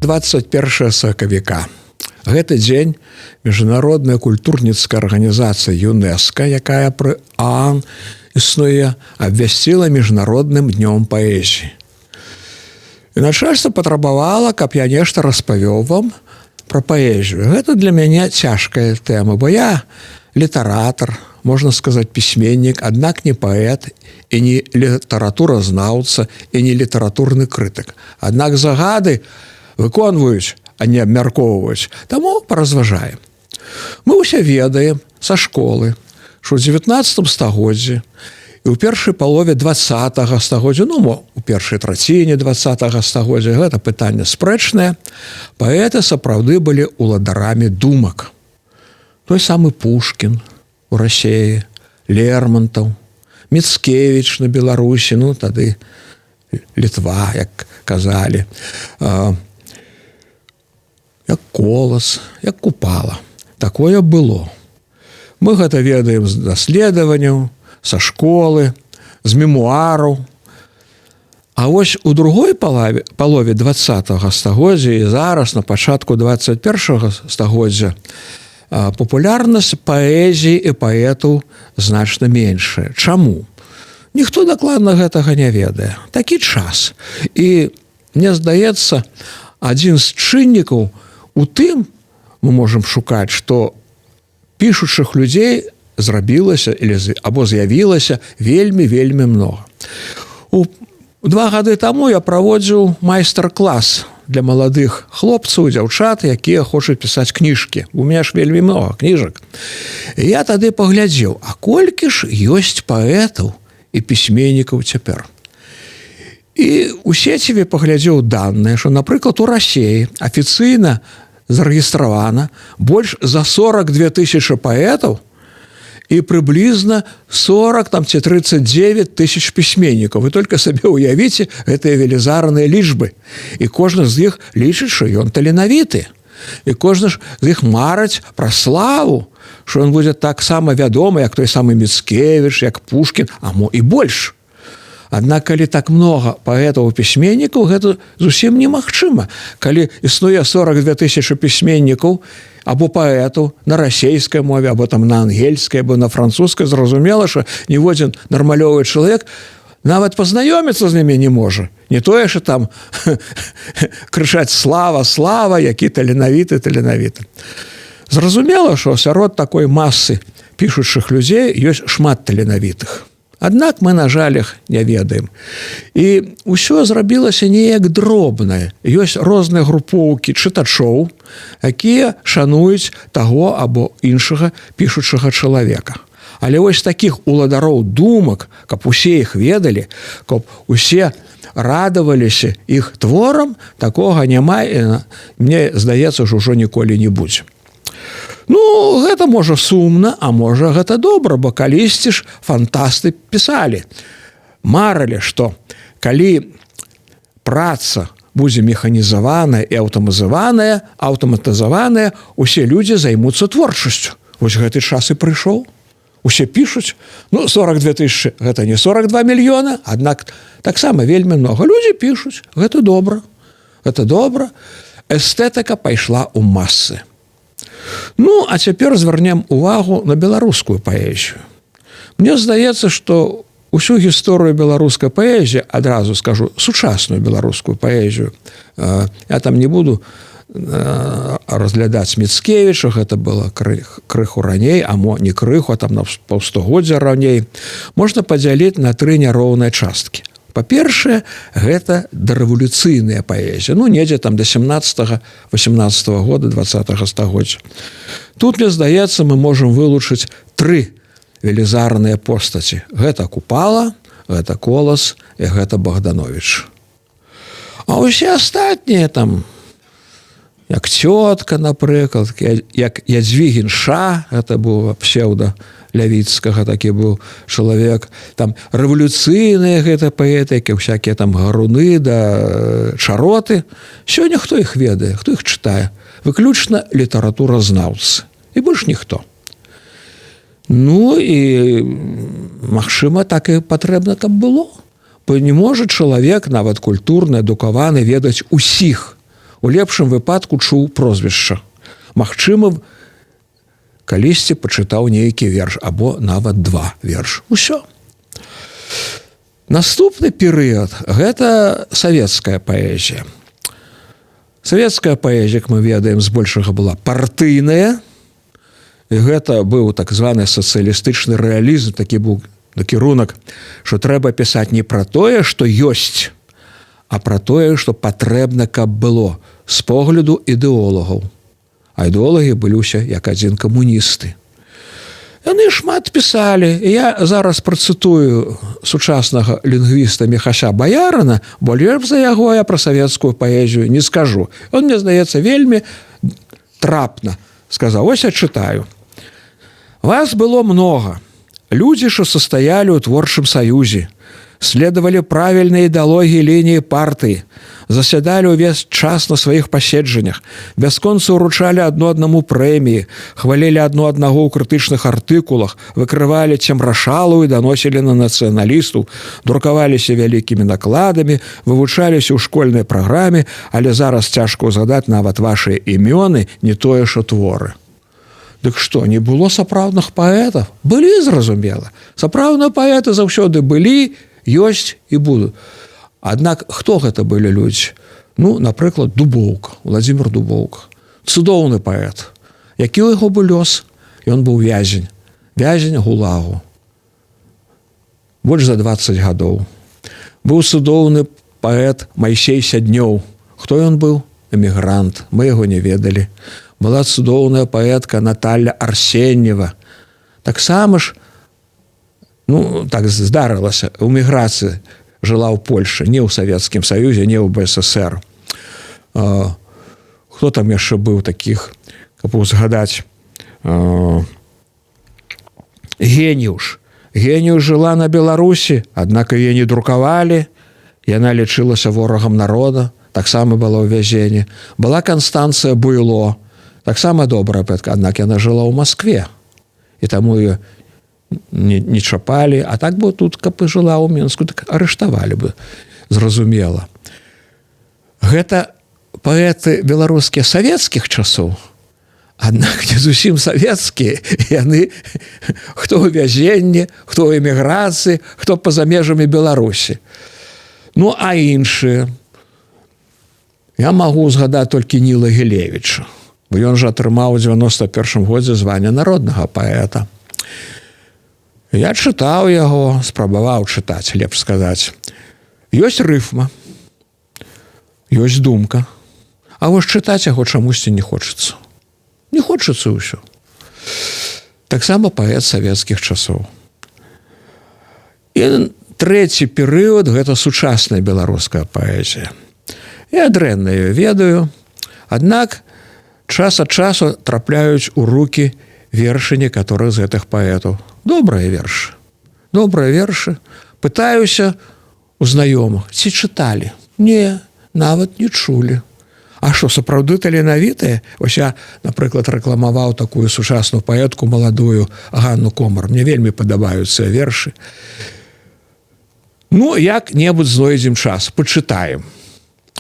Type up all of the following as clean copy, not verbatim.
21 сакавіка. Гэты дзень міжнародная культурніцкая арганізацыя ЮНЕСКА, якая пры ААН існуе, абвясціла міжнародным днём паэзіі. І начальство патрабавала, каб я нешта распавёў вам пра паэзію. Гэта для мяне цяжкая тэма, бо я літаратар, можна сказаць, пісьменнік, аднак не паэт і не літаратуразнаўца і не літаратурны крытык. Аднак загады выконваюць, а не абмяркоўваюць. Таму паразважаем. Мы ўсе ведаем са школы, што ў 19 стагоддзі і ў першай палове 20 стагоддзя, ну, у першай траціне 20 стагоддзя, гэта пытанне спрэчнае, паэты сапраўды былі уладарамі думак. Той самы Пушкін у Расеі, Лермонтаў, Міцкевіч на Беларусі, ну, тады Літва, як казалі, як Колас, як Купала. Такое было. Мы гэта ведаем з даследаванняў, са школы, з мемуараў. А вось у другой палове 20 стагоддзя і зараз на пачатку 21 стагоддзя папулярнасць паэзіі і паэтаў значна меншая. Чаму? Ніхто дакладна гэтага не ведае. Такі час. І мне здаецца, адзін з чыннікаў у тым мы можам шукаць, што пішучых людзей зрабілася или або з'явілася вельмі, вельмі много. У 2 гады таму я праводзіў майстар-клас для маладых хлопцаў, дзяўчат, якія хочуць пісаць кніжкі. У меня ж вельмі много кніжак. І я тады паглядзеў, а колькі ж ёсць паэтаў і пісьменнікаў цяпер. І у сеціве паглядзеў даныя, што, напрыклад, у Расеі афіцыйна зарэгістравана больш за 42 тысячи паэтаў і прыблізна 40 там ці 39 тысяч пісьменнікаў. Вы только сабе уявіце гэтыя велізарныя лічбы. І кожны з іх лічыць, што ён таленавіты. І кожны ж з іх мараць пра славу, що ён будзе таксама вядомы, як той самы Міцкевіч, як Пушкін, а мо і больш. Аднак калі так много паэтаў, пісьменнікаў, гэта зусім немагчыма. Калі існуе 42 тысячи пісьменнікаў або паэтаў на расейскай мове, або там на ангельскай, або на французскай, зразумела, що ніводзін нармалёвы чалавек нават пазнаёміцца з німі не можа. Не тое, що там крычаць: «Слава, слава, які таленавіты, таленавіты». Зразумела, що сярод такой масы пішучых людзей ёсць шмат таленавітых. Аднак мы, на жаль, іх не ведаем. І ўсё зрабілася неяк дробнае. Ёсць розныя групоўкі чытачоў, якія шануюць таго або іншага пішучага чалавека. Але вось такіх уладароў думак, каб усе іх ведалі, каб усе радаваліся іх творам, такога няма, і мне здаецца, що ўжо ніколі не будзе. Ну, гэта можа сумна, а можа, гэта добра, бо калісьці ж фантасты пісалі, марылі, што калі праца будзе механізаваная і аўтаматызаваная, усе людзі займуцца творчасцю. Вось гэты час і прыйшоў. Усе пішуць. Ну, 42 тысячи — гэта не 42 мільёна, аднак таксама вельмі много. Людзі пішуць, гэта добра. Гэта добра. Эстэтыка пайшла ў масы. Ну, а цяпер звярнем увагу на беларускую паэзію. Мне здаецца, што усю гісторыю беларускай паэзіі, адразу скажу, сучасную беларускую паэзію, я там не буду разглядаць Міцкевіча, гэта было крыху раней, а мо не крыху, а там на паўстагоддзя раней, можна падзяліць на тры няроўныя часткі. Па-першае, гэта дарэвалюцыйная паэзія, ну, недзе там до 17 18 года 20 стагоддзя. Тут, мне здаецца, мы можам вылучыць тры велізарныя постаці. Гэта Купала, гэта Колас і гэта Багдановіч. А ўсе астатнія там, як Цётка, напрыклад, як Ядзвігін Ша, гэта быў псеўда Лявіцкага, такі быў чалавек, там рэвалюцыйныя гэта паэты, які всякие там Гаруны да Чароты, сёння хто іх ведае, хто іх чытае? Выключна літаратуразнаўцы і больш ніхто. Ну і, магчыма, так і патрэбна, каб было, бо не можа чалавек, нават культурны, адукаваны, ведаць усіх. У лепшым выпадку чуў прозвішча. Магчыма, калісьці пачытаў нейкі верш або нават два верш. Усё. Наступны перыяд — гэта савецкая паэзія. Савецкая паэзія, як мы ведаем, збольшага была партыйная. І гэта быў так званы сацыялістычны рэалізм, такі быў накірунак, што трэба пісаць не пра тое, што ёсць, а пра тое, што патрэбна, каб было з погляду ідэолагаў. А ідэолагі былі ўсе як адзін камуністы. Яны шмат пісалі. Я зараз працытую сучаснага лінгвіста Міхася Баярына, бо лепш за яго я пра савецкую паэзію не скажу. Он, мне здаецца, вельмі трапна сказаў. Ось я чытаю. «Вас было много. Людзі, що состояли ў творчым саюзе, следовали правильной идеологии линии партии, заседали увесь час на своих паседжаннях, бясконца уручалі адно аднаму прэміі, хвалілі адно аднаго ў крытычных артыкулах, выкрывалі цемрашалу і даносілі на нацыяналістаў, друкаваліся вялікімі накладамі, вывучаліся ў школьнай праграме, але зараз цяжка ўзгадаць нават вашыя імёны, не тое що творы». Дык што, не было сапраўдных паэтаў? Былі, зразумела. Сапраўдныя паэты заўсёды былі, ёсць і будуць. Аднак хто гэта былі людзі? Ну, напрыклад, Дубоўка, Владимир Дубоўка. Цудоўны паэт. Які ў яго быў лёс? Ён быў вязень. Вязень ГУЛАГу. Больш за 20 гадоў. Быў цудоўны паэт Майсей Сяднёў. Хто ён быў? Эмігрант. Мы яго не ведалі. Была цудоўная паэтка Наталья Арсеньева. Таксама ж, ну, так здарылася, у міграцыі жыла ў Польшы, не ў Савецкім Саюзе, не ў БССР. Хто там яшчэ быў такіх, каб узгадаць? Геніуш. Геніуш жыла на Беларусі, аднак яе не друкавалі, яна лічылася ворагам народа, таксама была ў вязенні. Была Канстанцыя Буйло, таксама добрая паэтка, аднак яна жыла ў Маскве. І таму ее не чапалі, а так бы тут, каб і жыла ў Менску, так арыштавалі бы, зразумела. Гэта паэты беларускія савецкіх часоў, аднак не зусім савецкія яны: хто ў вязенні, хто ў эміграцыі, хто па-за межамі Беларусі. Ну, а іншыя? Я магу згадаць толькі Ніла Гілевіча, бо ён жа атрымаў у 91 годзе звання народнага паэта. Я чытаў яго, спрабаваў чытаць, лепш сказаць. Ёсць рыфма, ёсць думка, а вось чытаць яго чамусьці не хочацца. Не хочацца, ўсё. Таксама паэт савецкіх часоў. І трэці перыяд — гэта сучасная беларуская паэзія. Я дрэнна ее ведаю, аднак час ад часу трапляюць у руки вершы некаторых з гэтых паэтаў. Добрыя вершы. Добрыя вершы. Пытаюся у знаёмых, ці чыталі. Не, нават не чулі. А што, сапраўды таленавітыя? Ось я, напрыклад, рэкламаваў такую сучасную паэтку маладую Ганну Комар. Мне вельмі падабаюцца вершы. Ну, як-небудзь знойдзем час, пачытаем.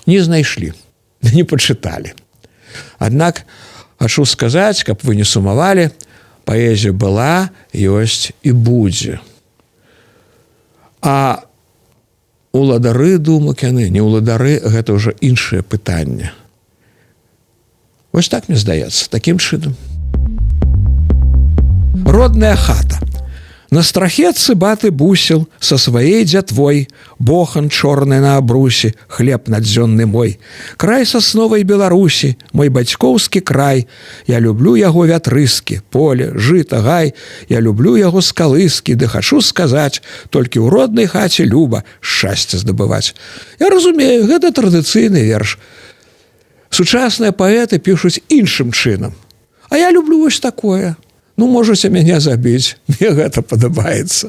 Не знайшлі, не пачыталі. Аднак хачу сказаць, каб вы не сумавалі, паэзія была, ёсць і будзе. А уладары думак яны, не ўладары, гэта ўжо іншае пытанне. Вось так мне здаецца, такім чынам. «Родная хата». На страхе цыбаты бусел со своей дзятвой, бохан чорны на абрусе, хлеб надзённы мой. Край сасновай Беларусі, мой бацькоўскі край, я люблю яго вятрыскі, поле, жыта, гай, я люблю яго скалыскі, ды хачу сказаць, толькі ў роднай хаце люба шчасце здабываць. Я разумею, гэта традыцыйны верш. Сучасныя паэты пішуць іншым чынам. А я люблю вось такое. Ну, можаце мяне забіць, мне гэта падабаецца.